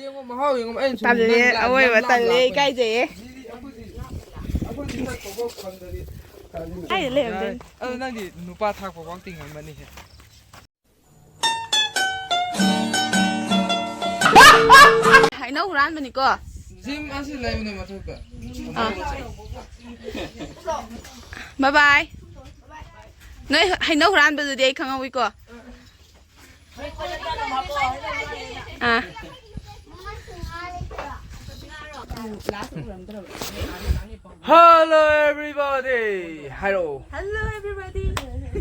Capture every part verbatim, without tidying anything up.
ꯌꯦꯡꯉꯣ, ꯃꯍꯥꯎ ꯌꯦꯡꯉꯣ꯫ ꯑꯩꯅ ꯁꯨꯝ ꯇꯜꯂꯦ, ꯅꯪ ꯂꯥꯛ-, ꯑꯋꯣꯏꯕ ꯅꯪ ꯂꯥꯛ ꯇꯜꯂꯦ, ꯂꯥꯛꯄꯅꯦ꯫ ꯏꯀꯥꯏꯖꯩꯌꯦ꯫ ꯁꯤꯗꯤ ꯑꯩꯈꯣꯏꯗꯤ, ꯑꯩꯈꯣꯏꯗꯤ ꯆꯠꯄꯐꯥꯎ ꯐꯪꯗꯔꯤ꯫ ꯀꯥꯏꯗ ꯂꯩꯔꯝꯗꯣꯏꯅꯣ? ꯑꯗꯣ ꯅꯪꯗꯤ ꯅꯨꯄꯥ ꯊꯥꯛꯄ ꯐꯥꯎ ꯇꯤꯡꯉꯝꯃꯅꯤꯍꯦ꯫ ꯍꯩꯅꯧ ꯍꯨꯔꯥꯟꯕꯅꯤꯀꯣ꯫ ꯖꯤꯝ ꯑꯁꯤ ꯂꯩꯕꯅꯦ ꯃꯊꯛꯇ꯫ ꯑꯥ꯫ ꯕꯥꯏ ꯕꯥꯏ꯫ ꯅꯣꯏ ꯍꯩꯅꯧ ꯍꯨꯔꯥꯟꯕꯗꯨꯗꯤ ꯑꯩ ꯈꯪꯍꯧꯋꯤꯀꯣ꯫ ꯑꯥ꯫ Hello everybody. ꯍꯥꯏꯔꯛꯑꯣ꯫ Hello everybody.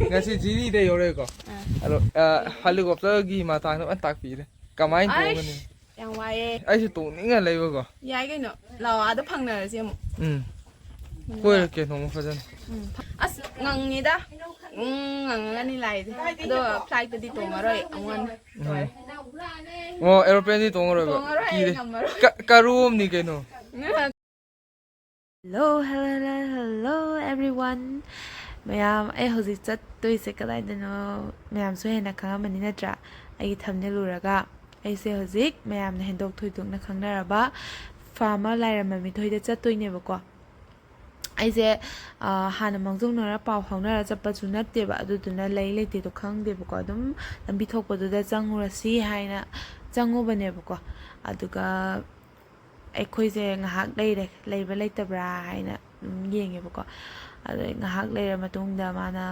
ꯉꯁꯤ ꯖꯤꯔꯤꯗ ꯌꯧꯔꯦꯀꯣ꯫ ꯑꯥ꯫ ꯑꯗꯣ, ꯑ, helicopterꯒꯤ ꯃꯇꯥꯡꯗ ꯐꯖꯅ ꯇꯥꯛꯄꯤꯔꯦ꯫ ꯀꯃꯥꯏꯅ ꯇꯣꯡꯒꯅꯤ? ꯑꯩꯁ, ꯌꯥꯝ ꯋꯥꯏꯑꯦ꯫ ꯑꯩꯁꯨ ꯇꯣꯡꯅꯤꯡꯉ ꯂꯩꯕꯀꯣ꯫ ꯌꯥꯏ ꯀꯩꯅꯣ꯫ ꯂꯥꯛꯑꯣ, ꯑꯥꯗ ꯐꯪꯅꯔꯁꯤ ꯑꯃꯨꯛ꯫ ꯎꯝ꯫ ꯀꯣꯏꯔꯛꯀꯦ ꯅꯣꯡꯃ ꯐꯖꯅ꯫ ꯎꯝ꯫ ꯑꯁ, ꯉꯪꯉꯤꯗ꯫ ꯎꯝ, ꯉꯪꯉꯒꯅꯤ ꯂꯥꯛꯏꯁꯦ꯫ ꯑꯗꯣ flightꯇꯗꯤ ꯇꯣꯡꯉꯔꯣꯏ ꯑꯃꯨꯛ ꯍꯟꯅ꯫ ꯎꯝ꯫ ꯑꯣ, aeroplaneꯗꯤ ꯇꯣꯡꯉꯔꯣꯏꯕ? ꯇꯣꯡꯉꯔꯣꯏ, ꯑꯩ ꯀꯤꯔꯦ꯫ ꯉꯝꯃꯔꯣꯏ꯫ ꯀ-, ꯀꯔꯨ ꯑꯃꯅꯤ ꯀꯩꯅꯣ꯫ Hello, hello, hello, hello, everyone. ꯃꯌꯥꯝ, ꯑꯩ ꯍꯧꯖꯤꯛ ꯆꯠꯇꯣꯏꯁꯦ ꯀꯗꯥꯏꯗꯅꯣ ꯃꯌꯥꯝꯁꯨ ꯍꯦꯟꯅ ꯈꯪꯉꯝꯃꯅꯤ ꯅꯠꯇ꯭ꯔꯥ? ꯑꯩꯒꯤ thumbnail ꯎꯔꯒ꯫ ꯑꯩꯁꯦ ꯍꯧꯖꯤꯛ ꯃꯌꯥꯝꯅ ꯍꯦꯟꯗꯣꯛ ꯊꯣꯏꯗꯣꯛꯅ ꯈꯪꯅꯔꯕ ꯐꯥꯔꯃꯔ ꯂꯥꯏꯔꯝꯕ ꯃꯤꯊꯣꯏꯗ ꯆꯠꯇꯣꯏꯅꯦꯕꯀꯣ꯫ ꯑꯩꯁꯦ, ꯑ, ꯍꯥꯟꯅ ꯃꯥꯡꯖꯧꯅꯅ ꯄꯥꯎ ꯐꯥꯎꯅꯔ ꯆꯠꯄꯁꯨ ꯅꯠꯇꯦꯕ, ꯑꯗꯨꯗꯨꯅ ꯂꯩ ꯂꯩꯇꯦꯗꯣ ꯈꯪꯗꯦꯕꯀꯣ꯫ ꯑꯗꯨꯝ ꯂꯝꯕꯤ ꯊꯣꯛꯄꯗꯨꯗ ꯆꯪꯉꯨꯔꯁꯤ ꯍꯥꯏꯅ ꯆꯪꯉꯨꯕꯅꯦꯕꯀꯣ꯫ ꯑꯗꯨꯒ ꯑꯩꯈꯣꯏꯁꯦ ꯉꯥꯏꯍꯥꯛ ꯂꯩꯔꯦ, ꯂꯩꯕ꯭ꯔꯥ ꯂꯩꯇꯕ꯭ꯔꯥ ꯍꯥꯏꯅ ꯑꯗꯨꯝ ꯌꯦꯡꯉꯦꯕꯀꯣ꯫ ꯑꯗꯩ ꯉꯥꯏꯍꯥꯛ ꯂꯩꯔ ꯃꯇꯨꯡꯗ ꯃꯥꯅ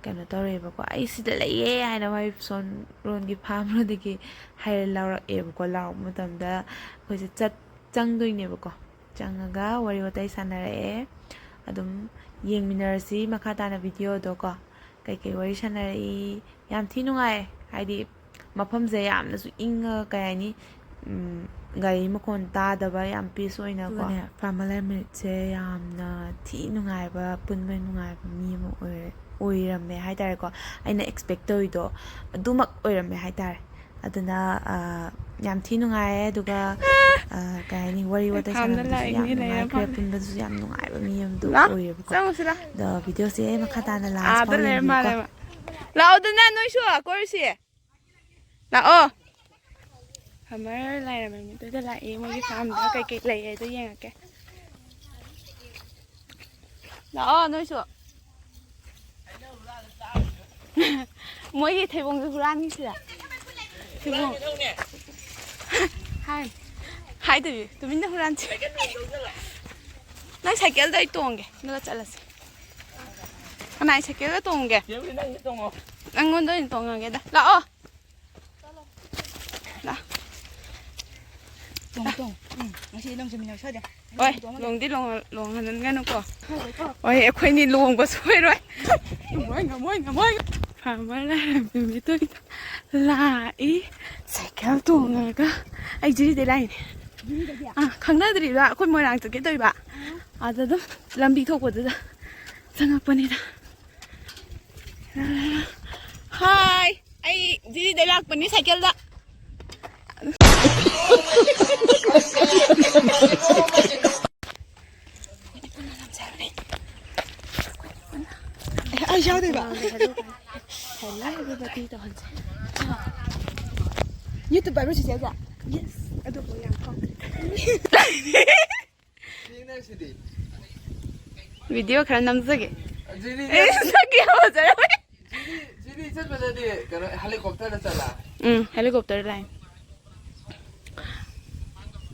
ꯀꯩꯅꯣ ꯇꯧꯔꯦꯕꯀꯣ, "ꯑꯩ ꯁꯤꯗ ꯂꯩꯌꯦ" ꯍꯥꯏꯅ ꯃꯥꯏ ꯁꯣꯝ ꯔꯣꯝꯒꯤ ꯐꯥꯝ ꯔꯣꯝꯗꯒꯤ ꯍꯥꯏꯔ ꯂꯥꯎꯔꯛꯑꯦꯕꯀꯣ꯫ ꯂꯥꯎꯔꯛꯄ ꯃꯇꯝꯗ ꯑꯩꯈꯣꯏꯁꯦ ꯆꯠ-, ꯆꯪꯗꯣꯏꯅꯦꯕꯀꯣ꯫ ꯆꯪꯉꯒ ꯋꯥꯔꯤ ꯋꯥꯇꯥꯏ ꯁꯥꯟꯅꯔꯛꯑꯦ꯫ ꯑꯗꯨꯝ ꯌꯦꯡꯃꯤꯟꯅꯔꯁꯤ ꯃꯈꯥ ꯇꯥꯅ videoꯗꯣ ꯀꯣ꯫ ꯀꯩꯀꯩ ꯋꯥꯔꯤ ꯁꯥꯟꯅꯔꯛꯏ꯫ ꯌꯥꯝ ꯊꯤ ꯅꯨꯡꯉꯥꯏ꯫ ꯍꯥꯏꯗꯤ ꯃꯐꯝꯁꯦ ꯌꯥꯝꯅꯁꯨ ꯏꯪꯉꯒ, ꯀꯩ ꯍꯥꯏꯅꯤ, ꯎꯝ, ꯒꯥꯔꯤ ꯃꯈꯣꯟ ꯇꯥꯗꯕ, ꯌꯥꯝ peace ꯑꯣꯏꯅꯀꯣ꯫ ꯑꯗꯨꯒꯅꯦ, ꯐꯥꯔꯃꯔ ꯂꯥꯏꯔꯦꯝꯕꯤꯁꯦ ꯌꯥꯝꯅ ꯊꯤ ꯅꯨꯡꯉꯥꯏꯕ, ꯄꯨꯟꯕ ꯅꯨꯡꯉꯥꯏꯕ ꯃꯤ ꯑꯃ ꯑꯣꯏꯔ-, ꯑꯣꯏꯔꯝꯃꯦ ꯍꯥꯏꯇꯥꯔꯦꯀꯣ꯫ ꯑꯩꯅ expect ꯇꯧꯔꯤꯗꯣ ꯑꯗꯨꯃꯛ ꯑꯣꯏꯔꯝꯃꯦ ꯍꯥꯏꯇꯥꯔꯦ꯫ ꯑꯗꯨꯅ, ꯑ, ꯌꯥꯝ ꯊꯤ ꯅꯨꯡꯉꯥꯏꯌꯦ꯫ ꯑꯗꯨꯒ, ꯑ, ꯀꯩ ꯍꯥꯏꯅꯤ, ꯋꯥꯔꯤ ꯋꯥꯇꯥꯏ ꯁꯥꯟꯅꯕꯗꯁꯨ ꯌꯥꯝ ꯅꯨꯡꯉꯥꯏꯈ꯭ꯔꯦ, ꯄꯨꯟꯕꯗꯁꯨ ꯌꯥꯝ ꯅꯨꯡꯉꯥꯏꯕ ꯃꯤ ꯑꯃꯗꯣ ꯑꯣꯏꯌꯦꯕꯀꯣ꯫ ꯂꯥꯛꯑꯣ, ꯆꯪꯉꯨꯁꯤ ꯂꯥꯛꯑꯣ꯫ ꯑꯗꯣ videoꯁꯦ ꯃꯈꯥ ꯇꯥꯅ last ꯐꯥꯎ ꯌꯦꯡꯕꯤꯌꯨꯀꯣ꯫ ꯂꯥꯛꯑꯣꯗꯅ ꯅꯣꯏꯁꯨ ꯀꯣꯏꯔꯨꯁꯤ꯫ ꯂꯥꯛꯑꯣ꯫ ꯐꯥꯔꯃꯔ ꯂꯥꯏꯔꯕ ꯃꯤꯗꯨꯗ ꯂꯥꯛꯑꯦ, ꯃꯣꯏꯒꯤ ꯐꯥꯔꯝꯗ ꯀꯩꯀꯩ ꯂꯩ ꯍꯥꯏꯗꯣ ꯌꯦꯡꯉꯛꯀꯦ꯫ ꯂꯥꯛꯑꯣ ꯅꯣꯏꯁꯨ꯫ ꯃꯣꯏꯒꯤ ꯊꯩꯕꯣꯡꯁꯨ ꯍꯨꯔꯥꯟꯈꯤꯁꯤꯔ? ꯊꯩꯕꯣꯡ꯫ ꯍꯥꯏ꯫ ꯍꯥꯏꯗꯕꯤ ꯇꯨꯃꯤꯟꯅ ꯍꯨꯔꯥꯟꯁꯤ꯫ ꯅꯪ ꯁꯥꯏꯀꯜꯗ ꯑꯩ ꯇꯣꯡꯒꯦ, ꯑꯗꯨꯒ ꯆꯠꯂꯁꯤ꯫ ꯀꯅꯥꯏ ꯁꯥꯏꯀꯜꯗ ꯇꯣꯡꯒꯦ? ꯅꯪꯉꯣꯟꯗ ꯑꯣꯏꯅ ꯇꯣꯡꯉꯒꯦꯗ꯫ ꯂꯥꯛꯑꯣ꯫ ꯂꯥꯛꯑꯣ꯫ ꯇꯣꯡꯉꯨ, ꯇꯣꯡꯉꯨ꯫ ꯎꯝ, ꯉꯁꯤ ꯅꯪꯁꯨ ꯃꯤꯅꯧ ꯁꯣꯏꯗꯦ꯫ ꯍꯣꯏ, ꯂꯣꯡꯗꯤ ꯂꯣꯡ-, ꯂꯣꯡꯍꯟꯒꯅꯨꯀꯣ꯫ ꯍꯣꯏ, ꯑꯩꯈꯣꯏꯅꯤ ꯂꯣꯡꯕ ꯁꯣꯏꯔꯣꯏ꯫ ꯉꯝꯃꯣꯏ, ꯉꯝꯃꯣꯏ, ꯉꯝꯃꯣꯏ꯫ ꯐꯥꯔꯃꯔ ꯂꯥꯏꯔꯕꯤ ꯃꯤꯇꯣꯏꯗ ꯂꯥꯛꯏ꯫ ꯁꯥꯏꯀꯜ ꯇꯣꯡꯉꯒ꯫ ꯑꯩ ꯖꯤꯔꯤꯗꯩ ꯂꯥꯛꯏꯅꯦ꯫ ꯖꯤꯔꯤꯗꯒꯤ? ꯑꯥ, ꯈꯪꯅꯗ꯭ꯔꯤꯕ ꯑꯩꯈꯣꯏ ꯃꯣꯏꯔꯥꯡ ꯆꯠꯀꯦ ꯇꯧꯔꯤꯕ꯫ ꯑꯥ꯫ ꯑꯗ ꯑꯗꯨꯝ ꯂꯝꯕꯤ ꯊꯣꯛꯄꯗꯨꯗ ꯆꯪꯉꯛꯄꯅꯤꯗ꯫ ꯍꯥꯏ, ꯑꯩ ꯖꯤꯔꯤꯗꯩ ꯂꯥꯛꯄꯅꯤ ꯁꯥꯏꯀꯜꯗ꯫ ꯑꯩ ꯌꯥꯎꯗꯣꯏꯕ꯫ ꯍꯦꯜꯂꯣ ꯑꯦꯚ꯭ꯔꯤꯕꯗꯤ ꯇꯧꯍꯟꯁꯦ꯫ ꯌꯨꯇ꯭ꯌꯨꯕꯔ ꯆꯤꯆꯦꯁꯦ꯫ ꯌꯦꯁ꯫ ꯑꯗꯨꯕꯨ ꯌꯥꯝ ꯐꯥꯎꯗꯦ꯫ ꯁꯤꯗꯤ꯫ ꯚꯤꯗꯤꯑꯣ ꯈꯔ ꯅꯝꯖꯒꯦ꯫ ꯖꯤꯔꯤ ꯑꯦ, ꯁꯛ ꯌꯥꯝ ꯐꯖꯔꯝꯃꯦ꯫ ꯖꯤꯔꯤ, ꯖꯤꯔꯤ ꯆꯠꯄꯗꯗꯤ ꯀꯩꯅꯣ ꯍꯦꯂꯤꯀꯣꯞꯇꯔꯗ ꯆꯠꯂ? ꯎꯝ, ꯍꯦꯂꯤꯀꯣꯞꯇꯔ ꯂꯥꯏꯟ꯫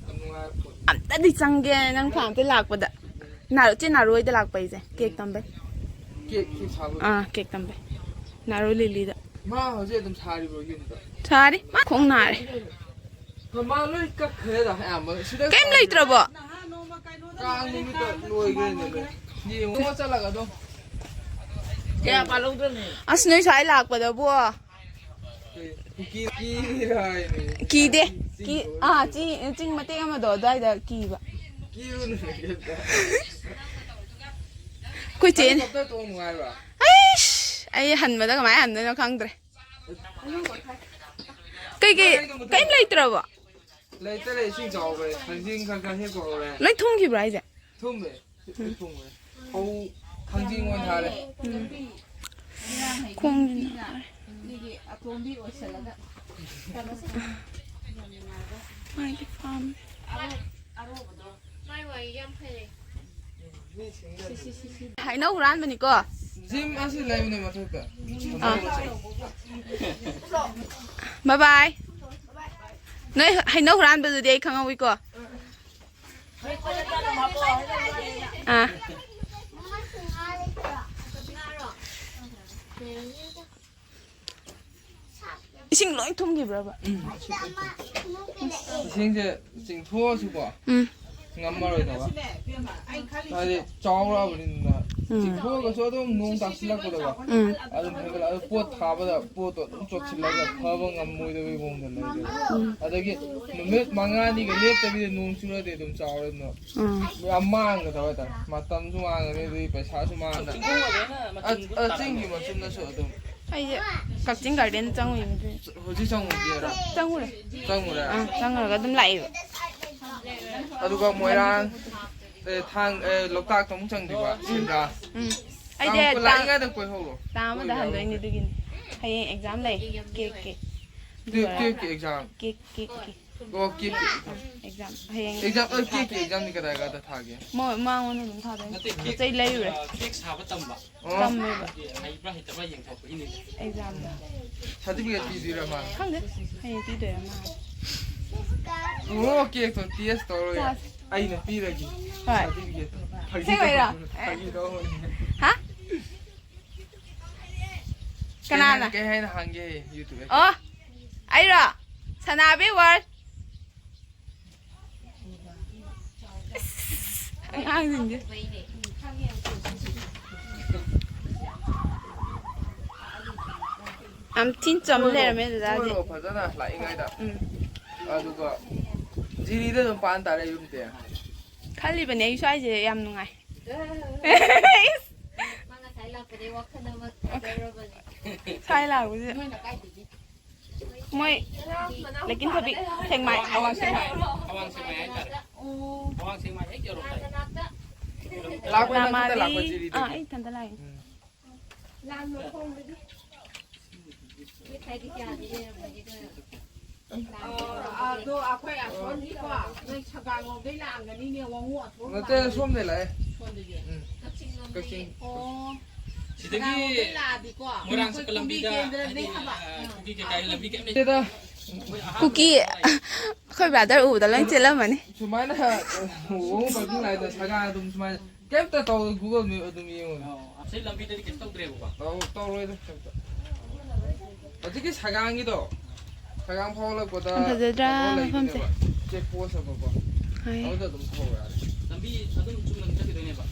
ꯌꯥꯝ ꯅꯨꯡꯉꯥꯏꯕ ꯄꯣꯠ꯫ ꯑꯝꯇꯗꯤ ꯆꯪꯒꯦ ꯅꯪ ꯐꯥꯝꯗ ꯂꯥꯛꯄꯗ꯫ ꯅꯥꯔꯨ-, ꯆꯦ ꯅꯥꯔꯨ ꯍꯣꯏꯗ ꯂꯥꯛꯄ ꯑꯩꯁꯦ, ꯀꯦꯛ ꯇꯝꯕꯩ꯫ ꯀꯦꯛ, ꯀꯦꯛ ꯁꯥꯕ? ꯑꯥ, ꯀꯦꯛ ꯇꯝꯕꯩ꯫ ꯅꯥꯔꯨ ꯂꯤꯂꯤꯗ꯫ ꯃꯥ ꯍꯧꯖꯤꯛ ꯑꯗꯨꯝ ꯁꯥꯔꯤꯕ꯭ꯔꯣ ꯌꯨꯝꯗ? ꯁꯥꯔꯤ꯫ ꯃꯥ ꯈꯣꯡ ꯅꯥꯔꯦ꯫ ꯃꯥ ꯂꯣꯏ ꯀꯛꯈ꯭ꯔꯦꯗ ꯑꯌꯥꯝꯕ꯫ ꯁꯤꯗ ꯀꯩꯝ ꯂꯩꯇ꯭ꯔꯕꯣ? ꯀꯥꯡ ꯅꯨꯃꯤꯠꯇ ꯂꯣꯏꯈ꯭ꯔꯦꯅꯦ ꯂꯣꯏ꯫ ꯌꯦꯡꯉꯣ ꯆꯠꯂꯒ ꯑꯗꯨꯝ꯫ ꯀꯌꯥ ꯄꯥꯜꯍꯧꯗ꯭ꯔꯕꯅꯦ? ꯑꯁ, ꯅꯣꯏ ꯁ꯭ꯋꯥꯏ ꯂꯥꯛꯄꯗꯕꯨ꯫ ꯀꯨꯀꯤ ꯀꯤꯔꯤꯔꯥ ꯍꯥꯏꯅꯦ꯫ ꯀꯤꯗꯦ꯫ ꯀꯤ-, ꯑꯥ, ꯆꯤꯡ, ꯆꯤꯡ ꯃꯇꯦꯛ ꯑꯃꯗꯣ ꯑꯗꯨꯋꯥꯏꯗ ꯀꯤꯕ꯫ ꯀꯤꯔꯨꯅꯨ ꯀꯩꯝꯇ꯫ ꯑꯩꯈꯣꯏ ꯆꯦꯅꯦ꯫ ꯍꯦꯂꯤꯀꯣꯞꯇꯔ ꯇꯣꯡ ꯅꯨꯡꯉꯥꯏꯕ꯭ꯔꯥ? ꯑꯩꯁ, ꯑꯩ ꯍꯟꯕꯗ ꯀꯃꯥꯏꯅ ꯍꯟꯗꯣꯏꯅꯣ ꯈꯪꯗ꯭ꯔꯦ꯫ ꯀꯩꯀꯩ, ꯀꯩꯝ ꯂꯩꯇ꯭ꯔꯕꯣ? ꯂꯩꯇꯔꯦ, ꯏꯁꯤꯡ ꯆꯥꯎꯈ꯭ꯔꯦ꯫ ꯊꯥꯡꯖꯤꯡ ꯈꯔ ꯈꯔ ꯍꯦꯛꯄ ꯍꯧꯔꯦ꯫ ꯂꯣꯏ ꯊꯨꯝꯈꯤꯕ꯭ꯔꯣ ꯍꯥꯏꯁꯦ? ꯊꯨꯝꯃꯦ꯫ ꯂꯣꯏ ꯊꯨꯝꯈ꯭ꯔꯦ꯫ ꯐꯧ ꯊꯥꯡꯖꯤꯡ ꯑꯣꯏꯅ ꯊꯥꯔꯦ꯫ ꯎꯝ꯫ ꯈꯣꯡꯁꯤꯅ ꯅꯥꯔꯦ꯫ ꯃꯤꯒꯤ ꯑꯇꯣꯝꯕꯤ ꯑꯣꯏꯁꯜꯂꯒ꯫ ꯀꯩꯅꯣꯁꯦ꯫ ꯃꯥꯒꯤ ꯐꯥꯝ꯫ ꯍꯩꯅꯧ ꯍꯨꯔꯥꯟꯕꯅꯤꯀꯣ꯫ ꯖꯤꯝ ꯑꯁꯤ ꯂꯩꯕꯅꯦ ꯃꯊꯛꯇ꯫ ꯑꯥ꯫ ꯕꯥꯏ ꯕꯥꯏ꯫ ꯅꯣꯏ ꯍꯩꯅꯧ ꯍꯨꯔꯥꯟꯕꯗꯨꯗꯤ ꯑꯩ ꯈꯪꯍꯧꯋꯤꯀꯣ꯫ ꯑꯥ꯫ ꯏꯁꯤꯡ ꯂꯣꯏ ꯊꯨꯝꯈꯤꯕ꯭ꯔꯕ? ꯏꯁꯤꯡꯁꯦ ꯆꯤꯡꯊꯣꯛꯑꯁꯨꯀꯣ, ꯎꯝ꯫ ꯉꯝꯃꯔꯣꯏꯗꯕ꯫ ꯍꯥꯏꯗꯤ ꯆꯥꯎꯔꯛꯑꯕꯅꯤꯅ꯫ ꯎꯝ꯫ ꯆꯤꯡꯊꯣꯛꯑꯒꯁꯨ ꯑꯗꯨꯝ ꯅꯣꯡ ꯇꯥꯁꯤꯜꯂꯛꯄꯗꯀꯣ꯫ ꯎꯝ꯫ ꯑꯗꯨꯝ ꯍꯦꯟꯒꯠꯂꯛꯑ-, ꯑꯗꯨ ꯄꯣꯠ ꯊꯥꯕꯗ ꯄꯣꯠꯇꯣ ꯑꯗꯨꯝ ꯆꯣꯠꯁꯤꯜꯂꯒ ꯐꯕ ꯉꯝꯃꯣꯏꯗꯕꯒꯤ ꯃꯑꯣꯡꯗ ꯂꯩꯔꯦꯕ꯫ ꯎꯝ꯫ ꯑꯗꯒꯤ ꯅꯨꯃꯤꯠ ꯃꯉꯥꯅꯤꯒ ꯂꯦꯞꯇꯕꯤꯗ ꯅꯣꯡ ꯆꯨꯔꯗꯤ ꯑꯗꯨꯝ ꯆꯥꯎꯔꯦ ꯑꯗꯨꯅ꯫ ꯎꯝ꯫ ꯌꯥꯝ ꯃꯥꯡꯒꯗꯕ ꯍꯥꯏꯇꯥꯔꯦ꯫ ꯃꯇꯝꯁꯨ ꯃꯥꯡꯉꯅꯤ, ꯑꯗꯨꯒꯤ ꯄꯩꯁꯥꯁꯨ ꯃꯥꯡꯉꯅꯤ꯫ ꯑ, ꯑ, ꯆꯤꯡꯒꯤ ꯃꯆꯨꯝꯗꯁꯨ ꯑꯗꯨꯝ꯫ ꯑꯩꯁꯦ ꯀꯛꯆꯤꯡ ꯒꯥꯔꯗꯦꯟ ꯆꯪꯉꯨꯏꯅꯦ꯫ ꯍꯧꯖꯤꯛ ꯆꯪꯉꯨꯗꯣꯏꯔꯥ? ꯆꯪꯉꯨꯔꯦ꯫ ꯆꯪꯉꯨꯔꯦ? ꯑꯥ, ꯆꯪꯉꯨꯔꯒ ꯑꯗꯨꯝ ꯂꯥꯛꯑꯦꯕ꯫ ꯑꯗꯨꯒ ꯃꯣꯏꯔꯥꯡ, ꯑꯦ, ꯊꯥꯡ-, ꯑꯦ, ꯂꯣꯛꯇꯥꯛꯇ ꯑꯃꯨꯛ ꯆꯪꯗꯣꯏꯕ, ꯁꯦꯟꯗ꯭ꯔꯥ꯫ ꯎꯝ꯫ ꯇꯥꯡ ꯑꯩꯗꯤ ꯀꯨꯟ ꯇꯥꯡ, ꯂꯥꯛꯏꯉꯩꯗ ꯀꯣꯏꯍꯧꯔꯣ꯫ ꯇꯥꯡ ꯑꯃꯗ ꯀꯣꯏꯕ ꯍꯟꯗꯣꯏꯅꯦ ꯌꯥꯎꯔꯨꯁꯦ꯫ ꯑꯗꯨꯒꯤꯅꯤ꯫ ꯍꯌꯦꯡ ꯑꯦꯛꯖꯥꯝ ꯂꯩ꯫ ꯀꯦꯛ, ꯀꯦꯛ꯫ ꯇꯨꯌꯦꯜꯐ, ꯇꯨꯌꯦꯜꯐꯀꯤ ꯑꯦꯛꯖꯥꯝ꯫ ꯀꯦꯛ, ꯀꯦꯛ, ꯀꯦꯛ꯫ ꯑꯣ, ꯀꯦꯛ, ꯀꯦꯛ꯫ ꯑꯦꯛꯖꯥꯝ ꯍꯌꯦꯡ ꯑꯦꯛꯖꯥꯝ, ꯑ, ꯊꯥ-, ꯀꯦꯛꯀꯤ ꯑꯦꯛꯖꯥꯝꯗꯤ ꯀꯗꯥꯏ ꯀꯗꯥꯏꯗ ꯊꯥꯒꯦ? ꯃꯣꯏ ꯃꯉꯣꯟꯗ ꯑꯗꯨꯝ ꯊꯥꯗꯣꯏꯅꯦ꯫ ꯅꯠꯇꯦ, ꯀꯦꯛ, ꯄꯣꯠ ꯆꯩ ꯂꯩꯔꯨꯔꯦ꯫ ꯑ, ꯀꯦꯛ ꯁꯥꯕ ꯇꯝꯕ꯫ ꯑꯣ꯫ ꯇꯝꯃꯦꯕ꯫ ꯍꯩꯕ꯭ꯔꯥ ꯍꯩꯇꯕ꯭ꯔꯥ ꯌꯦꯡꯊꯣꯛꯄꯒꯤꯅꯤꯗ꯫ ꯑꯦꯛꯖꯥꯝꯗ꯫ ꯁꯥꯔꯇꯤꯐꯤꯀꯦꯠ ꯄꯤꯗꯣꯏꯔꯥ ꯃꯥ? ꯈꯪꯗꯦ꯫ ꯍꯌꯦꯡ ꯄꯤꯗꯣꯏꯔꯥ ꯃꯥ? ꯑꯣ, ꯀꯦꯛꯇꯣ ꯇꯦꯁ ꯇꯧꯔꯒ ꯆꯥꯁꯤ꯫ ꯑꯩꯅ ꯄꯤꯔꯒꯦ꯫ ꯍꯣꯏ꯫ ꯁꯥꯔꯇꯤꯐꯤꯀꯦꯠꯇꯣ꯫ ꯐꯥꯒꯤ ꯑꯁꯦꯡꯕꯩꯔꯣ? ꯇꯧꯕꯅꯤ, ꯑꯦ꯫ ꯐꯥꯒꯤ ꯇꯧꯕꯅꯤ꯫ ꯍꯥ? ꯀꯅꯥꯅ? ꯀꯩ ꯍꯥꯏ-, ꯀꯩ ꯍꯥꯏꯅ ꯍꯥꯡꯒꯦ YouTube ꯑꯦ? ꯑꯣ, ꯑꯩꯔꯣ? ꯁꯅꯥꯕꯤ ꯋꯥꯔꯜ꯫ ꯑꯉꯥꯡꯁꯤꯡꯁꯦ꯫ ꯌꯥꯝ ꯊꯤꯅ ꯆꯝ ꯂꯩꯔꯝꯃꯦ ꯗꯗꯥꯗꯤ꯫ ꯀꯣꯏꯔꯣ ꯐꯖꯅ ꯂꯥꯛꯏꯉꯩꯗ꯫ ꯎꯝ꯫ ꯑꯗꯨꯒ ꯖꯤꯔꯤꯗ ꯑꯗꯨꯝ ꯄꯥꯟ ꯇꯥꯔꯦ ꯌꯨꯝꯗꯤ꯫ ꯈꯜꯂꯤꯕꯅꯦ ꯑꯩ ꯁ꯭ꯋꯥꯏꯁꯦ ꯌꯥꯝ ꯅꯨꯡꯉꯥꯏ꯫ ꯃꯥ ꯉꯁꯥꯏ ꯂꯥꯛꯄꯗꯩ ꯋꯥꯈꯜ ꯑꯃ ꯊꯥꯖꯔꯨꯔꯕꯅꯦ꯫ ꯁ꯭ꯋꯥꯏ ꯂꯥꯛꯄꯁꯦ꯫ ꯃꯣꯏ ꯂꯩꯀꯤꯟ ꯊꯕꯤ ꯁꯦꯛꯃꯥꯏ, ꯑꯋꯥꯡ ꯁꯦꯛꯃꯥꯏ꯫ ꯑꯋꯥꯡ ꯁꯦꯛꯃꯥꯏ ꯍꯥꯏꯇꯥꯔꯦ꯫ ꯑꯋꯥꯡ ꯁꯦꯛꯃꯥꯏ ꯍꯦꯛ ꯌꯧꯔꯝꯗꯥꯏ꯫ ꯂꯥꯛꯄ ꯅꯪ ꯈꯛꯇ ꯂꯥꯛꯄ ꯅꯃꯥꯗꯤ? ꯖꯤꯔꯤꯗꯒꯤ? ꯑꯥ, ꯑꯩ ꯏꯊꯟꯇ ꯂꯥꯛꯏꯅꯦ꯫ ꯎꯝ꯫ ꯂꯥꯟ ꯃꯈꯣꯡꯗꯗꯤ꯫ ꯉꯁꯥꯏꯗꯤ ꯀꯌꯥꯗꯤ ꯂꯩꯔꯝꯕꯒꯦ? ꯑꯗꯣ ꯑꯩꯈꯣꯏ ꯑꯁꯣꯝꯒꯤꯀꯣ, ꯅꯣꯏ ꯁꯒꯥꯡꯂꯣꯝꯗꯩ ꯂꯥꯛꯑꯝꯒꯅꯤꯅꯦ, ꯋꯥꯉꯨ ꯑꯁꯣꯝ ꯅꯠꯇꯦ, ꯂꯥꯛꯑꯝꯒꯅꯤ꯫ ꯁꯣꯝꯗꯩ ꯂꯥꯛꯑꯦ꯫ ꯁꯣꯝꯗꯒꯤ꯫ ꯎꯝ꯫ ꯀꯛꯆꯤꯡ ꯂꯣꯝꯗꯒꯤ꯫ ꯀꯛꯆꯤꯡ꯫ ꯑꯣ꯫ ꯁꯤꯗꯒꯤ ꯁꯒꯥꯡꯂꯣꯝꯗꯩ ꯂꯥꯛꯑꯗꯤꯀꯣ, ꯃꯣꯏꯔꯥꯡ ꯑꯩꯈꯣꯏ ꯆꯠꯄ ꯀꯨꯝꯕꯤ ꯂꯝꯕꯤꯗ ꯀꯦꯟꯗ꯭ꯔꯗꯩ ꯍꯥꯏꯗꯤ, ꯍꯥꯏꯕ꯫ ꯑ, ꯀꯨꯀꯤ ꯀꯩꯀꯥꯒꯤ ꯂꯝꯕꯤ ꯀꯩꯝ ꯂꯩꯇꯦ꯫ ꯅꯠꯇꯦꯗ꯫ ꯀꯨꯀꯤ ꯑꯩꯈꯣꯏ ꯕ꯭ꯔꯥꯗꯔ ꯎꯕꯗ ꯂꯣꯏ ꯆꯦꯜꯂꯝꯃꯅꯤ꯫ ꯁꯨꯃꯥꯏꯅ ꯋꯥꯉꯨ ꯄꯥꯔꯀꯤꯡ ꯂꯥꯛꯏꯗ ꯁꯒꯥꯡ ꯑꯗꯨꯝ ꯁꯨꯃꯥꯏꯅ ꯀꯩꯝꯇ ꯇꯧ, Google Map ꯑꯗꯨꯝ ꯌꯦꯡꯉꯨ꯫ ꯑꯣ, ꯑꯁꯤ ꯂꯝꯕꯤꯗꯗꯤ ꯀꯩꯝ ꯇꯧꯗ꯭ꯔꯦꯕꯀꯣ? ꯇꯧ-, ꯇꯧꯔꯣꯏꯗ ꯀꯩꯝꯇ꯫ ꯍꯧꯖꯤꯛꯀꯤ ꯁꯒꯥꯡꯒꯤꯗꯣ, ꯁꯒꯥꯡ ꯐꯥꯎꯒꯠꯂꯛꯄꯗ ꯌꯥꯝ ꯐꯖꯗ꯭ꯔꯥ ꯀꯩꯅꯣ ꯃꯐꯝꯁꯦ? ꯂꯩꯕꯅꯦꯕ, check post ꯑꯃꯀꯣ꯫ ꯍꯣꯏ꯫ ꯑꯗꯨꯗ ꯑꯗꯨꯝ ꯊꯧꯔꯦ ꯌꯥꯔꯦ꯫ ꯂꯝꯕꯤ ꯑꯗꯨꯝ ꯆꯨꯝꯅ ꯑꯗꯨꯝ ꯆꯠꯈꯤꯗꯣꯏꯅꯦꯕ?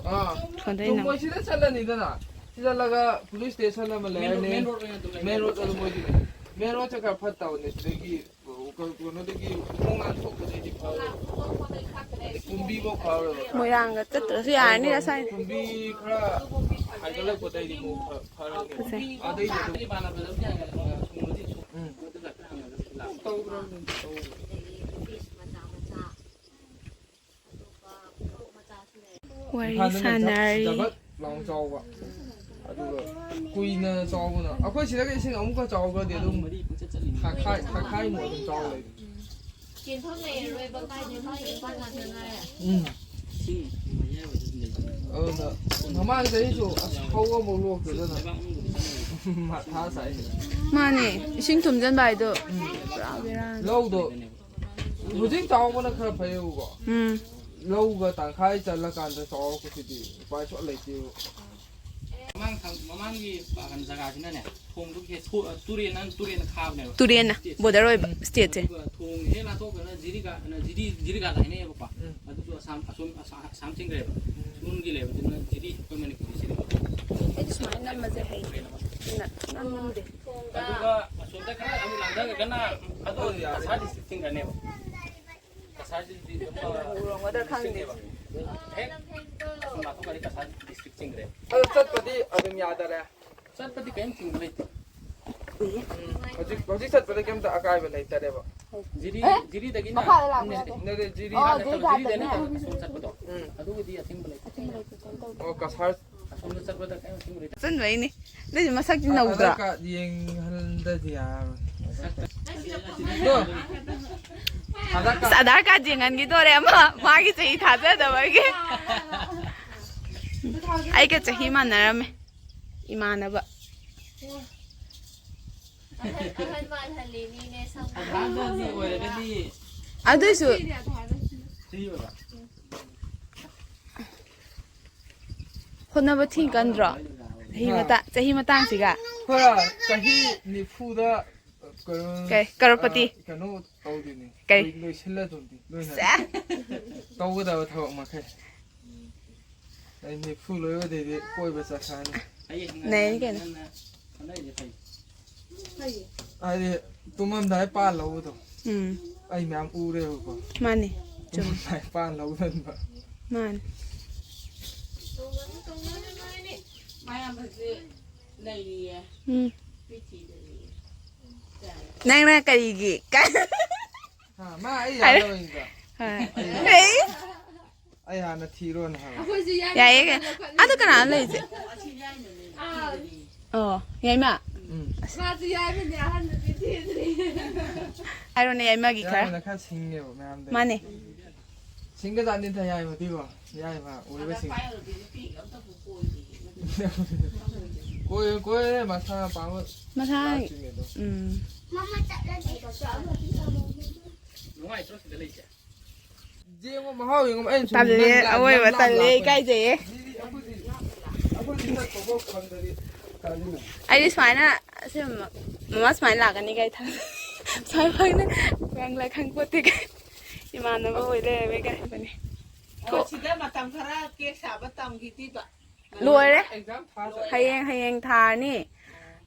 ꯑꯥ꯫ ꯐꯗꯣꯏꯅꯣ? ꯆꯨꯝꯃꯣꯏ, ꯁꯤꯗ ꯆꯠꯂꯅꯤꯗꯅ꯫ ꯁꯤ ꯆꯠꯂꯒ police station ꯑꯃ main road, ꯂꯩꯔꯅꯤ꯫ Main road ꯑꯣꯏꯅ ꯑꯗꯨꯝ ꯂꯩ꯫ Main road ꯑꯗꯨꯝ ꯑꯣꯏꯗꯣꯏꯅꯦ꯫ Main road ꯁꯦ ꯈꯔ ꯐꯠꯇꯕꯅꯦ꯫ ꯁꯤꯗꯒꯤ ꯀꯩꯅꯣꯗꯒꯤ ꯈꯣꯡꯅꯥꯟ ꯊꯣꯛꯄꯗꯩꯗꯤ ꯐꯔꯦ꯫ ꯑꯗꯩ ꯀꯨꯝꯕꯤꯐꯧ ꯐꯔꯣꯏꯕ꯫ ꯃꯣꯏꯔꯥꯡꯒ ꯆꯠꯇ꯭ꯔꯁꯨ ꯌꯥꯔꯅꯤꯗ ꯁ꯭ꯋꯥꯏꯗ꯫ ꯀꯨꯝꯕꯤ ꯈꯔ ꯍꯥꯏꯒꯠꯂꯛꯄꯗꯩꯗꯤ ꯑꯃꯨꯛ ꯐ-, ꯐꯔꯛꯑꯅꯤ꯫ ꯐꯖꯩ꯫ ꯑꯗꯩꯗꯤ ꯑꯗꯨꯝ ꯎꯝ꯫ ꯇꯧꯗ꯭ꯔꯕꯅꯤ, ꯇꯧꯗ꯭ꯔꯕꯅꯤ꯫ ꯋꯥꯔꯤ ꯏꯝꯐꯥꯜꯗꯅ ꯖ-, ꯁꯥꯟꯅꯔꯤ꯫ ꯖꯒꯠ ꯂꯥꯎꯅ ꯆꯥꯎꯕ꯫ ꯑꯗꯨꯒ ꯀꯨꯏꯅ ꯆꯥꯎꯕꯅ, ꯑꯩꯈꯣꯏ ꯁꯤꯗꯒ ꯏꯁꯤꯡ ꯑꯃꯨꯛꯀ ꯆꯥꯎꯈ꯭ꯔꯗꯤ ꯑꯗꯨꯝ ꯊꯥꯈꯥꯏ, ꯊꯥꯈꯥꯏꯃꯨꯛ ꯑꯗꯨꯝ ꯆꯥꯎ ꯂꯩ꯫ ꯆꯦꯟꯊꯣꯛ ꯂꯩꯔꯔꯣꯏꯕ, ꯀꯥꯏꯗꯩ ꯀꯥꯏꯗꯩ ꯏꯝꯐꯥꯜ ꯉꯥꯛꯇ ꯉꯥꯏꯔꯦ꯫ ꯎꯝ꯫ ꯑꯗꯨꯅ ꯃꯃꯥꯡ ꯆꯍꯤꯁꯨ ꯑꯁ ꯐꯧ ꯑꯃꯐꯥꯎ ꯂꯣꯛꯇꯗꯅ ꯃꯊꯥ ꯁꯥꯏ꯫ ꯃꯥꯅꯦ, ꯏꯁꯤꯡ ꯊꯨꯝꯖꯤꯟꯕ ꯍꯥꯏꯗꯣ ꯄꯨꯔꯥ ꯕꯦꯔꯥꯅꯤ꯫ ꯂꯧꯗꯣ ꯍꯧꯖꯤꯛ ꯆꯥꯎꯕꯅ ꯈꯔ ꯐꯩꯌꯦꯕꯀꯣ꯫ ꯎꯝ꯫ ꯂꯧꯒ ꯇꯪꯈꯥꯏ ꯆꯜꯂꯀꯥꯟꯗ ꯆꯥꯎꯔꯛꯄꯁꯤꯗꯤ ꯎꯄꯥꯏ ꯁꯨꯡꯂꯩ ꯂꯩꯇꯦꯕ꯫ ꯃꯃꯥꯡ ꯊꯪ-, ꯃꯃꯥꯡꯒꯤ ꯄꯥꯀꯟ ꯖꯒꯥꯁꯤꯅꯅꯦ, ꯊꯣꯡꯗꯨꯒꯤ ꯍꯦꯛ ꯊꯣ-, ꯑ, ꯇꯨꯔꯦꯟ, ꯇꯨꯔꯦꯟꯅ ꯈꯥꯕꯅꯦꯕ꯫ ꯇꯨꯔꯦꯟꯅ ꯁ꯭ꯇꯦꯠꯁꯦ꯫ Border ꯑꯣꯏꯕ ꯎꯝ꯫ ꯁ꯭ꯇꯦꯠꯁꯦ꯫ ꯑꯗꯨꯒ ꯊꯣꯡ ꯍꯦꯛ ꯂꯥꯟꯊꯣꯛꯈ꯭ꯔꯒ ꯖꯤꯔꯤꯒꯥ, ꯑ, ꯖꯤꯔꯤ, ꯖꯤꯔꯤꯒꯥꯗ ꯍꯥꯏꯅꯩꯌꯦꯕꯀꯣ꯫ ꯎꯝ꯫ ꯑꯗꯨꯁꯨ ꯑꯁꯥꯝ, ꯑꯁꯣꯝ, ꯑꯁꯥ-, ꯑꯁꯥꯝ ꯆꯤꯡꯈ꯭ꯔꯦꯕ꯫ ꯎꯝ꯫ ꯁꯣꯝꯒꯤ ꯂꯩꯕꯗꯨꯅ ꯖꯤꯔꯤ, ꯑꯩꯈꯣꯏ ꯃꯅꯤꯄꯨꯔꯒꯤ ꯖꯤꯔꯤ꯫ ꯑꯩꯗꯤ ꯁꯨꯃꯥꯏꯅ ꯅꯝꯕꯁꯦ ꯍꯩ꯫ ꯅꯝꯅꯤꯡꯗꯦ꯫ ꯑꯗꯨꯒ ꯑꯁꯣꯝꯗ ꯈꯔ ꯑꯃꯨꯛ ꯂꯥꯟꯊꯔꯒꯅ ꯑꯗꯣ ꯀꯁꯥꯔ ꯗꯤꯁꯇ꯭ꯔꯤꯛ ꯆꯤꯡꯈ꯭ꯔꯅꯦꯕ꯫ ꯀꯁꯥꯔꯁꯤꯗꯤ ꯑꯗꯨꯝ ꯎꯔꯝꯒꯗ꯭ꯔꯥ ꯈꯪꯗꯦ꯫ ꯗꯤꯁꯇ꯭ꯔꯤꯛꯅꯦꯕ꯫ ꯍꯦꯛ ꯑꯁꯣꯝ ꯂꯥꯟꯊꯣꯛꯈ꯭ꯔꯗꯤ ꯀꯁꯥꯔ ꯗꯤꯁꯇ꯭ꯔꯤꯛ ꯆꯤꯡꯈ꯭ꯔꯦ꯫ ꯑꯗꯣ ꯆꯠꯄꯗꯤ ꯑꯗꯨꯝ ꯌꯥꯗꯔꯦ? ꯆꯠꯄꯗꯤ ꯀꯔꯤꯝ ꯊꯤꯡꯕ ꯂꯩꯇꯦ꯫ ꯎꯝ꯫ ꯍꯧꯖꯤꯛ, ꯍꯧꯖꯤꯛ ꯆꯠꯄꯗ ꯀꯩꯝꯇ ꯑꯀꯥꯏꯕ ꯂꯩꯇꯔꯦꯕ? ꯖꯤꯔꯤ, ꯑꯦ? ꯖꯤꯔꯤꯗꯒꯤꯅ ꯃꯈꯥꯗ ꯂꯥꯛꯄ ꯅꯠꯇꯦ, ꯌꯥꯗ꯭ꯔꯣ? ꯅꯠꯇꯦ, ꯖꯤꯔꯤ ꯑꯣ, ꯅꯠꯇꯕ, ꯖꯤꯔꯤ ꯖꯤꯔꯤꯗꯩꯅ ꯊꯥꯗꯣꯏꯅꯦ꯫ ꯑꯁꯣꯝ ꯆꯠꯄꯗꯣ꯫ ꯎꯝ꯫ ꯑꯗꯨꯒꯤꯗꯤ ꯑꯊꯤꯡꯕ ꯂꯩꯇꯦ꯫ ꯑꯊꯤꯡꯕ ꯂꯩꯇꯦ, ꯀꯩꯝ ꯇꯧꯗꯦ꯫ ꯑꯣ, ꯀꯁꯥꯔ꯫ ꯑꯁꯣꯝꯗ ꯆꯠꯄꯗ ꯀꯔꯤꯝ ꯑꯊꯤꯡꯕ ꯂꯩꯇꯦ꯫ ꯆꯠꯆꯟꯕꯩꯅꯦ꯫ ꯑꯗꯨꯏꯁꯨ ꯃꯁꯛꯇꯤ ꯑ-, ꯅꯧꯗ꯭ꯔꯥ? ꯑꯙꯥꯔ ꯀꯥꯔꯗ ꯌꯦꯡꯍꯟꯗꯗꯤ ꯌꯥꯔꯣꯏ꯫ ꯃꯁꯛꯇ ꯑꯁ, ꯑꯙꯥꯔ ꯀꯥꯔꯗ ꯌꯦꯡꯍꯟꯈꯤꯗꯣꯔꯦ ꯑꯃ, ꯃꯥꯒꯤ ꯆꯍꯤ ꯊꯥꯖꯗꯕꯒꯤ꯫ ꯑꯩꯒ ꯆꯍꯤ ꯃꯥꯟꯅꯔꯝꯃꯦ, ꯏꯃꯥꯟꯅꯕ꯫ ꯑꯍꯟ, ꯑꯍꯟ ꯃꯥꯜꯍꯜꯂꯤꯅꯤꯅꯦ ꯁꯛꯇꯣ꯫ ꯑꯗꯨꯏꯁꯨ ꯍꯣꯠꯅꯕ ꯊꯤ ꯀꯟꯗ꯭ꯔꯣ? ꯆꯍꯤ ꯍꯥ? ꯃꯇꯥ-, ꯆꯍꯤ ꯃꯇꯥꯡꯁꯤꯒ꯫ ꯍꯣꯏ, ꯆꯍꯤ ꯅꯤꯐꯨꯗ ꯀꯩꯅꯣ, ꯀꯩ? ꯀꯔꯣꯔꯄꯇꯤ? ꯑ, ꯀꯩꯅꯣ ꯇꯧꯗꯣꯏꯅꯤ꯫ ꯀꯩ? ꯂꯣꯏ-, ꯂꯣꯏꯁꯤꯜꯂꯗꯣꯏꯅꯤ ꯂꯣꯏꯅ꯫ ꯁꯦ! ꯇꯧꯒꯗꯕ ꯊꯕꯛ ꯃꯈꯩ꯫ ꯑꯩ ꯅꯤꯐꯨ ꯂꯣꯏꯕꯗꯩꯗꯤ ꯀꯣꯏꯕ ꯆꯠꯈ꯭ꯔꯅꯤ꯫ ꯅꯩ ꯀꯩꯅꯣ꯫ ꯍꯥꯏꯗꯤ ꯇꯨꯝꯃꯝꯗꯥꯏ ꯄꯥꯜ ꯂꯧꯕꯗꯣ꯫ ꯎꯝ꯫ ꯑꯩ ꯃꯌꯥꯝ ꯎꯔꯦꯕꯀꯣ꯫ ꯃꯥꯅꯤ꯫ ꯆꯨꯝꯃꯤ꯫ ꯇꯨꯝꯃꯝꯗꯥꯏ ꯄꯥꯜ ꯂꯧꯗꯟꯕ꯫ ꯃꯥꯅꯤ꯫ ꯃꯌꯥꯝꯕꯁꯦ ꯂꯩꯔꯤꯌꯦ꯫ ꯎꯝ꯫ ꯄꯤꯊꯤꯗ ꯂꯩꯌꯦ꯫ ꯅꯪꯅ ꯀꯔꯤꯒꯤ? ꯍꯥ, ꯃꯥ ꯑꯩ ꯍꯥꯏꯔꯦ꯫ ꯌꯥꯗꯕꯩꯅꯤꯗ꯫ ꯍꯣꯏ꯫ ꯑꯩ ꯍꯩ! ꯑꯩ ꯍꯥꯟꯅ ꯊꯤꯔꯣꯅ ꯍꯥꯏꯕ꯫ ꯑꯩꯈꯣꯏꯁꯨ ꯌꯥꯏ ꯌꯥꯏꯌꯦ꯫ ꯃꯈꯜ ꯃꯈꯜ ꯑꯗꯨ ꯀꯅꯥꯅ ꯂꯩꯁꯦ? ꯑꯥ꯫ ꯑꯣ, ꯌꯥꯏꯃ? ꯎꯝ꯫ ꯃꯥꯁꯨ ꯌꯥꯏꯃꯅꯦ, ꯑꯍꯟꯗꯨꯗꯤ ꯊꯤꯗ꯭ꯔꯤ꯫ ꯍꯥꯏꯔꯣꯅꯦ, ꯌꯥꯏꯃꯒꯤ ꯈꯔ꯫ ꯌꯥꯏꯃꯅ ꯈꯔ ꯁꯤꯡꯉꯦꯕ ꯃꯌꯥꯝꯗꯩ꯫ ꯃꯥꯅꯦ꯫ ꯁꯤꯡꯒꯖꯥꯠꯅꯤꯗ ꯌꯥꯏꯃꯗꯤꯀꯣ꯫ ꯌꯥꯏꯃ ꯑꯣꯏꯕ ꯁꯤꯡ-, ꯀꯣꯏ, ꯀꯣꯏꯔꯦ, ꯃꯁꯥ ꯄꯥꯝꯕ ꯃꯁꯥ-, ꯂꯥꯛꯇ꯭ꯔꯤꯉꯩꯗꯣ꯫ ꯎꯝ꯫ ꯃꯃꯥ ꯆꯠꯂꯗꯤ꯫ ꯅꯨꯡꯉꯥꯏꯇ꯭ꯔꯣ ꯁꯤꯗ ꯂꯩꯁꯦ? ꯌꯦꯡꯉꯣ, ꯃꯍꯥꯎ ꯌꯦꯡꯉꯣ, ꯑꯩꯅ ꯁꯨꯝ ꯇꯜꯂꯦ, ꯅꯪ ꯂꯥ-, ꯑꯋꯣꯏꯕ ꯅꯪ ꯂꯥꯞ ꯇꯜꯂꯦ, ꯂꯥꯞꯄꯅꯤ꯫ ꯏꯀꯥꯏꯖꯩꯌꯦ꯫ ꯁꯤꯗꯤ ꯑꯩꯈꯣꯏꯗꯤ, ꯑꯩꯈꯣꯏꯗꯤ ꯆꯠꯄꯐꯥꯎ ꯐꯪꯗꯔꯤ꯫ ꯑꯩꯗꯤ ꯁꯨꯃꯥꯏꯅ, ꯑꯁꯦꯡꯕ, ꯃꯃꯥ ꯁꯨꯃꯥꯏꯅ ꯂꯥꯛꯀꯅꯤ ꯀꯥꯏ ꯊꯥ-, ꯁꯨꯃꯥꯏꯅ ꯐꯪꯅ ꯈꯪꯂ ꯈꯪꯄꯣꯠꯇꯦ ꯀꯥꯏ꯫ ꯏꯃꯥꯟꯅꯕ ꯑꯣꯏ ꯂꯩꯔꯝꯃꯦ ꯀꯥꯏ ꯍꯥꯏꯕꯅꯦ꯫ ꯑꯣ, ꯁꯤꯗ ꯃꯇꯝ ꯈꯔ ꯀꯦꯛ ꯁꯥꯕ ꯇꯝꯈꯤꯗꯤꯕ꯫ ꯂꯣꯏꯔꯦ꯫ ꯑꯦꯛꯖꯥꯝ ꯊꯥ ꯆꯠ-, ꯍꯌꯦꯡ, ꯍꯌꯦꯡ ꯊꯥꯔꯅꯤ꯫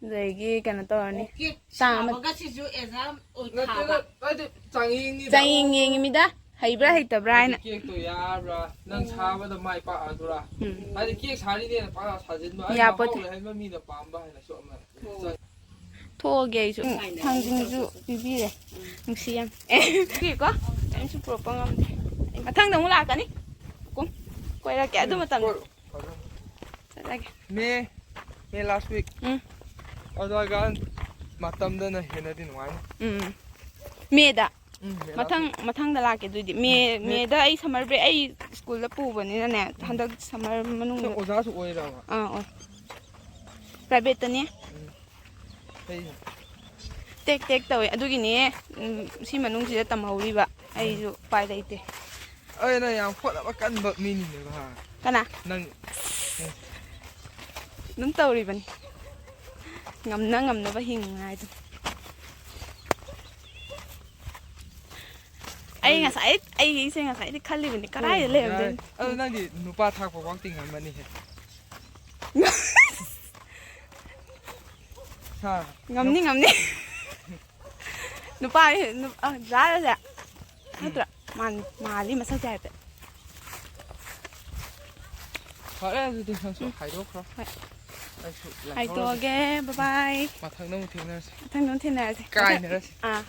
ꯑꯗꯒꯤ ꯀꯩꯅꯣ ꯇꯧꯔꯅꯤ꯫ ꯑꯣ, ꯀꯦꯛ ꯇꯥꯡ ꯑꯃ ꯁꯥꯕꯒꯁꯤꯁꯨ ꯑꯦꯛꯖꯥꯝ ꯑꯣꯏ ꯅꯠꯇꯦ, ꯊꯥꯕ? ꯅꯠ-, ꯍꯥꯏꯗꯤ ꯆꯥꯡꯌꯦꯡꯅꯤꯗ꯫ ꯆꯥꯡꯌꯦꯡ ꯌꯦꯡꯉꯤꯃꯤꯗ, ꯍꯩꯕ꯭ꯔꯥ ꯍꯩꯇꯕ꯭ꯔꯥ ꯍꯥꯏꯗꯤ ꯍꯥꯏꯅ꯫ ꯀꯦꯛꯇꯣ ꯌꯥꯕ꯭ꯔꯥ? ꯅꯪ ꯁꯥꯕꯗ ꯃꯥꯏ ꯄꯥꯛꯑꯗꯨꯔꯥ? ꯎꯝ꯫ ꯍꯥꯏꯗꯤ ꯀꯦꯛ ꯁꯥꯔꯤꯅꯦꯅ ꯄꯥꯛ ꯁꯥꯖꯤꯟꯕ꯫ ꯑꯩ ꯌꯥꯄꯣꯠꯇꯦ꯫ ꯃꯍꯥꯎ ꯂꯩꯍꯟꯕ ꯃꯤꯅ ꯄꯥꯝꯕ ꯍꯥꯏꯅꯁꯨ ꯑꯃ ꯆꯪ-, ꯊꯣꯛꯑꯒꯦ ꯑꯩꯁꯨ꯫ ꯎꯝ, ꯊꯥꯡꯖꯤꯡꯁꯨ ꯄꯤꯕꯤꯔꯦ꯫ ꯎꯝ꯫ ꯅꯨꯡꯁꯤ ꯌꯥꯝ꯫ ꯑꯦ, ꯄꯤꯕꯤꯌꯨꯀꯣ꯫ ꯀꯔꯤꯝꯁꯨ ꯄꯨꯔꯛꯄ ꯉꯝꯗꯦ꯫ ꯑꯩ ꯃꯊꯪꯗ ꯑꯃꯨꯛ ꯂꯥꯛꯀꯅꯤ꯫ ꯀꯨꯝ꯫ ꯀꯣꯏꯔꯛꯀꯦ꯫ ꯑꯗꯨ ꯎꯝ, ꯃꯇꯝꯗ꯫ ꯀꯣꯏ-, ꯆꯠꯂꯒꯦ꯫ ꯃꯦ, ꯃꯦ last week꯫ ꯎꯝ꯫ ꯑꯗꯨꯒ ꯃꯇꯝꯗꯅ ꯍꯦꯟꯅꯗꯤ ꯅꯨꯡꯉꯥꯏꯅꯤ꯫ ꯎꯝ꯫ ꯃꯦꯗ꯫ ꯎꯝ, ꯃꯦ ꯃꯊꯪ ꯃꯊꯪꯗ ꯂꯥꯛꯀꯦ ꯑꯗꯨꯏꯗꯤ꯫ ꯃꯦ ꯃꯦꯗ ꯑꯩ ꯁꯝꯃꯔ ꯕ꯭ꯔꯦꯛ ꯑꯩ ꯁ꯭ꯀꯨꯜꯗ ꯄꯨꯕꯅꯤꯅꯅꯦ, ꯍꯟꯗꯛ ꯁꯝꯃꯔ ꯃꯅꯨꯡꯗ꯫ ꯅꯪ ꯑꯣꯖꯥꯁꯨ ꯑꯣꯏꯔꯕ? ꯑꯥ, ꯑꯣꯏ꯫ ꯄ꯭ꯔꯥꯏꯚꯦꯠꯇꯅꯦ꯫ ꯎꯝ꯫ ꯐꯩ꯫ ꯇꯦꯛ ꯇꯦꯛ ꯇꯧꯋꯦ꯫ ꯑꯗꯨꯒꯤꯅꯦ, ꯎꯝ, ꯁꯤ ꯃꯅꯨꯡꯁꯤꯗ ꯇꯝꯍꯧꯔꯤꯕ꯫ ꯑꯩꯁꯨ ꯎꯄꯥꯏ ꯂꯩꯇꯦ꯫ ꯑꯩ ꯅꯪ ꯌꯥꯝ ꯍꯣꯠꯅꯕ ꯀꯟꯕ ꯃꯤꯅꯤꯅꯦꯕ, ꯍꯥ? ꯀꯅꯥ? ꯅꯪ꯫ ꯑꯗꯨꯝ ꯇꯧꯔꯤꯕꯅꯤ꯫ ꯉꯝꯅ ꯉꯝꯅꯕ ꯍꯤꯡꯉꯉꯥꯏꯗꯨ꯫ ꯑꯩ ꯉꯁꯥꯏ, ꯑꯩꯁꯦ ꯉꯁꯥꯏꯗꯤ ꯈꯜꯂꯤꯕꯅꯤ, ꯀꯗꯥꯏꯗ ꯂꯩꯔꯝꯗꯣꯏꯅꯣ? ꯑꯗꯨ ꯅꯪꯗꯤ ꯅꯨꯄꯥ ꯊꯥꯛꯄ ꯐꯥꯎ ꯇꯤꯡꯉꯝꯃꯅꯤꯍꯦ꯫ ꯍꯥ? ꯉꯝꯅꯤ, ꯉꯝꯅꯤ꯫ ꯅꯨꯄꯥ, ꯅꯨ-, ꯑ, ꯖꯥꯔꯁꯦ꯫ ꯅꯠꯇ꯭ꯔꯥ? ꯃꯥꯟ-, ꯃꯥꯜꯂꯤ ꯃꯁꯛꯁꯦ ꯍꯥꯏꯐꯦꯠ꯫ ꯐꯔꯦ, ꯑꯗꯨꯗꯤ ꯅꯪꯁꯨ ꯍꯥꯏꯗꯣꯛꯈ꯭ꯔꯣ꯫ ꯍꯣꯏ꯫ ꯑꯩꯁꯨ ꯂꯥꯏꯍꯧꯔꯒꯦ꯫ ꯍꯥꯏꯗꯣꯛꯑꯒꯦ, bye bye꯫ ꯃꯊꯪꯗ ꯑꯃꯨꯛ ꯊꯦꯡꯅꯔꯁꯤ꯫ ꯃꯊꯪꯗ ꯑꯃꯨꯛ ꯊꯦꯡꯅꯔꯁꯤ꯫ ꯀꯥꯏꯅꯔꯁꯤ꯫ ꯑꯥ꯫